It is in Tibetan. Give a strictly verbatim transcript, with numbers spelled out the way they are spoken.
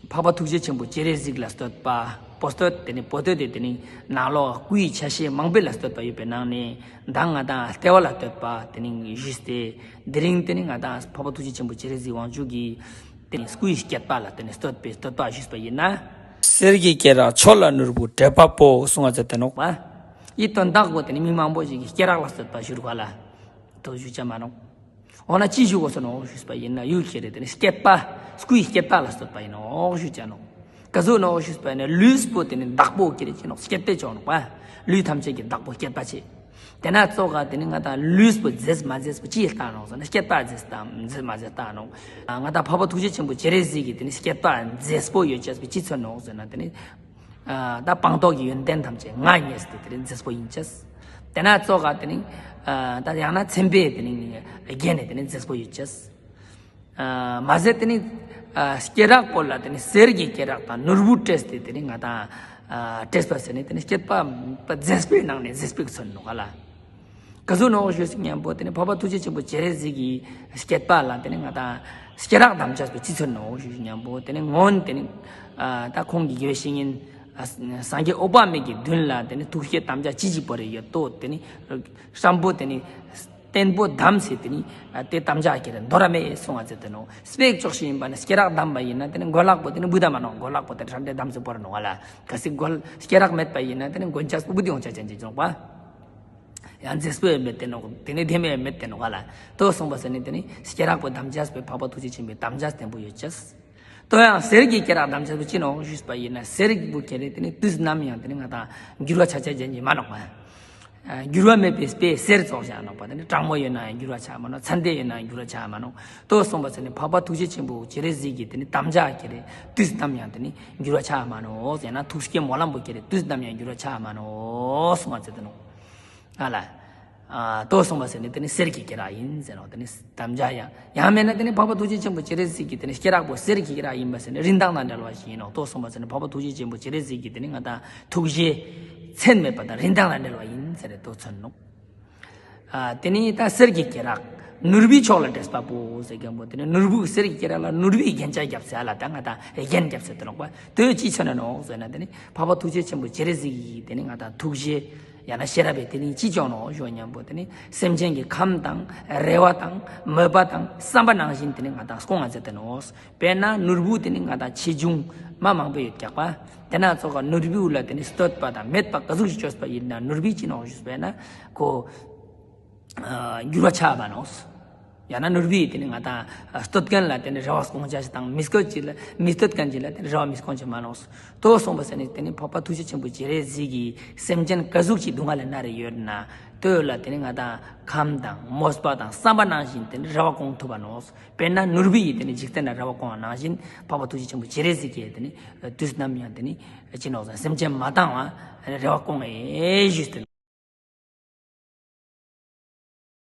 འཕགས་པ་ཐུགས་རྗེ་ཆེན་པོ་སྤྱན་རས་གཟིགས་ལ་བསྟོད་པ། པོ་བསྟོད་དེ་ནི་པོ་བསྟོད་དེ་དེ་ནི་ནང་ལོགས་སྐུའི་ཆ་ཤས་མང་པོ་ལ་བསྟོད་པ་ཡོད་པའི་ནང་ནས་ད་ང་དང་ལྟེ་བ་ལ་བསྟོད་པ་དེ་ནི་ཞུས་ཏེ། དེ་རིང་དེ་ནི་ང་དང་འཕགས་པ་ཐུགས་རྗེ་ཆེན་པོ་སྤྱན་རས་གཟིགས་དབང་ཕྱུག་གི་དེ་ནི་སྐུའི་བསྐྱེད་པ་ལ་དེ་ནི་བསྟོད་པའི་བསྟོད་པ་ཞུས་པ་ཡིན་ན། གསེར་གྱི་སྐེ་རགས་མཆོག་ལ་ནོར་བུ་བྲེས་པ་པོ་གསུང་བ་མཛད་དེ་ནོག་པ། ཡི་དོན་དག་པོ་དེ་ནི་མི་མང་པོ་ཞིག་གི་སྐེ་རགས་ལ་བསྟོད་པ་ཞུ་རུ་ག་ལ། དོ་ཞུ་ཆ་མ་ནོག་འོ་ན་ཅི་ཞུ་དགོས་སོ་ནོག་ཞུས་པ་ཡིན་ན་ཡུལ་ཁྱེད་རེ་དེ་ནི་བསྐྱེད་པ། སྐུའི་བསྐྱེད་པ་ལ་བསྟོད་པ་ཡིན་ནོག་ཞུ་ཆ་ནོག་ག་ཟུག་ནོག་ཞུས་པ་ཡིན་ན་ལུས་པོ་དེ་ནི་བདག་པོ་ཁྱེད་རེ་ཅི་ནོག་བསྐྱེད་པས་ཆོག་ནོག་པ། ལུས་ཐམས་ཅད་ཀྱི་བདག་པོ་བསྐྱེད་པ་ཆེ། དེ་ན་ཙོག་ག་དེ་ནི་ང་དང་ལུས་པོ་མཛེས་མ་མཛེས་པོ་ཅི་ལྟ་ནོག་ཟེར་ན་བསྐྱེད་པ་མཛེས་དང་མཛེས་མ་མཛེས་ལྟ་ནོག་ང་དང་འཕགས་པ་ཐུགས་རྗེ་ཆེན་པོ་སྤྱན་རས་གཟིགས་ཀྱི་དེ་ནི་བསྐྱེད་པ་མཛེས་པོ་ཡོད་ཅེས་པོ་ཅི་མཚོན་ནོག་ཟེར་ན་དེ་ནི། ད་སྤངས་རྟོགས་ཀྱི་ཡོན་ཏན་ཐམས་ཅད་ང་རྙེད་དེ་དེ་རིང་མཛེས་པོ་ཡིན་ཅེས། དེ་ན་ཙོག་ག་དེ་ནི། ད་ཡང་ན་མཚན་དཔེ་དེ་ནི་རྒྱན་ནས་དེ་ནི་མཛེས་པོ་ཡོད་ཅེས། མ་ཟད་དེ་ནི། སྐེ་རགས་པོ་ལ་དེ་ནི་གསེར་གྱི་སྐེ་རགས་དང་ནོར་བུ་སྤྲས་ཏེ་དེ་ནི་ང་དང་། སྤྲས་པ་ཟེར་ནས་དེ་ནི་བསྐྱེད་པ་མཛེས་པོའི་ནང་ནས་མཛེས་པོའི་མཚོན་ནོག་ག་ལ། ག་ཟུག་ནོག་ཞུས་སྙམ་པོ་དེ་ནི་འཕགས་པ་ཐུགས་རྗེ་ཆེན་པོ་སྤྱན་རས་གཟིགས་ཀྱི་བསྐྱེད་པ་ལ་དེ་ནི་ང་དང་སྐེ་རགས་དམ་བཅའ་བའི་ཅི་མཚོན་ནོག་ཞུས་སྙམ་པོ་དེ་ནི་སྔོན་དེ་ནི་ད་ཁོང་གི་དགེ་བའི་བཤེས་གཉེན་སངས་རྒྱས་འོད་དཔག་མེད་ཀྱི་མདུན་ལ་དེ་ནི་ཐུགས་བསྐྱེད་དམ་བཅའ་ཅི་ཅི་བོར་ཡོད་དོ་དེ་ནི་སྲམ་པོ་དེ་ནི་བརྟན་པོ་བསྡམས་ཟེར་དེ་ནི་དེ་དམ་བཅའ་ཁྱེར་འདོར་ར་མེད་གསུང་བ་ཟེར་དེ་ནོག་སྤེག་ཅོག་ཞིག་ཡིན་པ་ནི་སྐེ་རགས་བསྡམས་པ་ཡིན་ན་དེ་ནི་མགོ་ལག་པོ་དེ་ནི་བུད་ད་མ་ནོག་མགོ་ལག་པོ་དེ་ཧྲ་འདྲེ་བསྡམས་ཟེར་བོར་ནོག་ག་ལ། གལ་སྲིད་མགོ་སྐེ་རགས་མེད་པ་ཡིན་ན་དེ་ནི་མགོན་སྐྱབས་སྤུ་གུ་དེ་ཡོང་ཆ་ཅན་གྱི་ཅོག་པ། ཡང་མཛེས་པོ་ཡང་མེད་དེ་ནོག་དེ་ནི་དེ་མེད་ཡང་མེད་དེ་ནོག་ག་ལ། དོ་གསུངས་པ་ཟེར་ནི་དེ་ནི་སྐེ་རགས་པོ་དམ་བཅའ་བའི་འཕགས་པ་ཐུགས་རྗེ་ཆེན་པོའི་དམ་བཅའ་བརྟན་པོ་ཡོད་ཅེས། དོ་ཡང་གསེར་གྱི་སྐེ་རགས་དམ་བཅའ་བའི་ཅི་ནོག་ཞུས་པ་ཡིན་ན་གསེར་གྱི་བུ་ཁྱེར་རེ་དེ་ནི་དུས་ནམ་ཡང་དེ་ནི་ང་དང་འགྱུར་བ་ཆ་ཆ་ཅན་གྱི་མ་ནོག་པ། འགྱུར་བ་མེད་པའི་དཔེ་གསེར་ཙོགས་བཞག་ནོག་པ་དེ་ནི་གྲང་མོ་ཡོད་ན་ཡང་འགྱུར་བ་ཆ་མ་ནོག་ཚན་ཏེ་ཡོད་ན་ཡང་འགྱུར་བ་ཆ་མ་ནོག་དོ་གསུངས་པ་ཟེར་ནི་འཕགས་པ་ཐུགས་རྗེ་ཆེན་པོ་སྤྱན་རས་གཟིགས་ཀྱི་དེ་ནི་དམ་བཅའ་ཁྱེར་རེ་དུས་ནམ་ཡང་དེ་ནི་འགྱུར་བ་ཆ་མ་ནོག་ཡང་ན་ཐུགས་བསྐྱེད་སྨོན་ལམ་པོ་ཁྱེར་རེ་དུས་ནམ་ཡང་འགྱུར་བ་ཆ་མ་ནོག་གསུངས་པ་ཟེར་དེ་ནོག་ཨ་ལ། ཨ་དོ་གསུངས་པ་ཟེར་ནི་དེ་ནི་གསེར་གྱི་སྐེ་རགས་ཡིན་ཟེར་ནོག་དེ་ནི་དམ་བཅའ་ཡང་ཡང་མེད་ན་དེ་ནི་འཕགས་པ་ཐུགས་རྗེ་ཆེན་པོ་སྤྱན་རས་གཟིགས་ཀྱི་དེ་ནི་སྐེ་རགས་པོ་གསེར་གྱི་སྐེ་རགས་ཡིན་པ་ཟེར་ནི་རིན་ཐང་དང་འབྲེལ་བ་ཞིག་ཡིན་ནོག་དོ་གསུངས་པ་ཟེར་ནི་འཕགས་པ་ཐུགས་རྗེ་ཆེན་པོ་སྤྱན་རས་གཟིགས་ཀྱི་དེ་ནི་ང་དང་ཐུགས་རྗེ་ཚད་མེད་པ་དང་རིན་ཐང་དང་འབྲེལ་བ་ཡིན་ཟེར་རེ་དོ་མཚོན་ནོག་ཨ་དེ་ནི་ད་གསེར་གྱི་སྐེ་རགས་ནོར་བུའི་མཆོག་ལ་བྲེས་པ་པོ་ཟེར་མཁན་པོ་དེ་ནི་ནོར་བུ་གསེར་གྱི་སྐེ་རགས་ལ་ནོར་བུའི་རྒྱན་ཆ་བརྒྱབ་ཟེར་ཨ་ལ་ད་ང་དང་རྒྱན་བརྒྱབ་ཟེར་དེ་ནོག་པ་དོ་ཅི་མཚོན་ནོག་ཟེར་ན་དེ་ནི་འཕགས་པ་ཐུགས་རྗེ་ཆེན་པོ་སྤྱན་རས་གཟིགས་ཀྱི་དེ་ནི་ང་དང་ཐུགས་རྗེ། ཡང་ན་ཤེས་རབ་པས་དེ་ནི་ཅི་ཅོག་ནོག་ཞུ་སྙམ་པོ་དེ་ནི་སེམས་ཅན་གྱི་ཁམས་དང་རེ་བ་དང་མོས་པ་དང་བསམ་པ་ནང་བཞིན་དེ་ནི་ང་དང་སྐོང་ང་མཛད་དེ་ནོག་དཔེར་ན་ནོར་བུ་དེ་ནི་ང་དང་ཆེ་ཆུང་མ་མང་པོ་ཡོད་ཀྱག་པ། དེ་ན་ཙོགས་ཀ་ནོར་བུ་ལ་དེ་ནི་བསྟོད་པ་དང་སྨད་པ་ག་ཟུག་ཞིག་བཅོས་པ་ཡིན་ན་ནོར་བུའི་ཅི་ནོག་ཞུས་པས་ན་ཁོ། འགྱུར་བ་ཆགས་མ་ནོག་ཡང་ན་ནོར་བུའི་དེ་ནི་ང་དང་བསྟོད་མཁན་ལ་དེ་ནི་རེ་བ་སྐོང་ཆ་ཞིག་དང་མི་བསྟོད་ཅིག་ལ་མི་བསྟོད་མཁན་ཅིག་ལ་དེ་ནི་རེ་བ་མི་སྐོང་ཆ་མ་ནོག་དོ་གསུངས་པ་ཟེར་ནི་དེ་ནི་འཕགས་པ་ཐུགས་རྗེ་ཆེན་པོ་སྤྱན་རས་གཟིགས་ཀྱིས་སེམས་ཅན་ག་ཟུག་ཅིག་སྡུག་བསྔལ་ལ་མནར་རེ་ཡོད་ན་དོ་ལ་དེ་ནི་ང་དང་ཁམས་དང་མོས་པ་དང་བསམ་པ་ནང་བཞིན་དེ་ནི་རེ་བ་སྐོང་ཐུབ་པ་ནོག་དཔེར་ན་ནོར་བུ་ཡིས་དེ་ནི་འཇིག་རྟེན་ལ་རེ་བ་སྐོང་བ་ནང་བཞིན་འཕགས་པ་ཐུགས་རྗེ་ཆེན་པོ་སྤྱན་རས་གཟིགས་ཀྱིས་དེ་ནི་དུས་ནམ་ཡང་དེ་ནི་ཅི་ནོག་ཟེར་སེམས་ཅན་མ་བཏང་བ་རེ་བ་སྐོང་ངེ་ཞུས་ཏེ།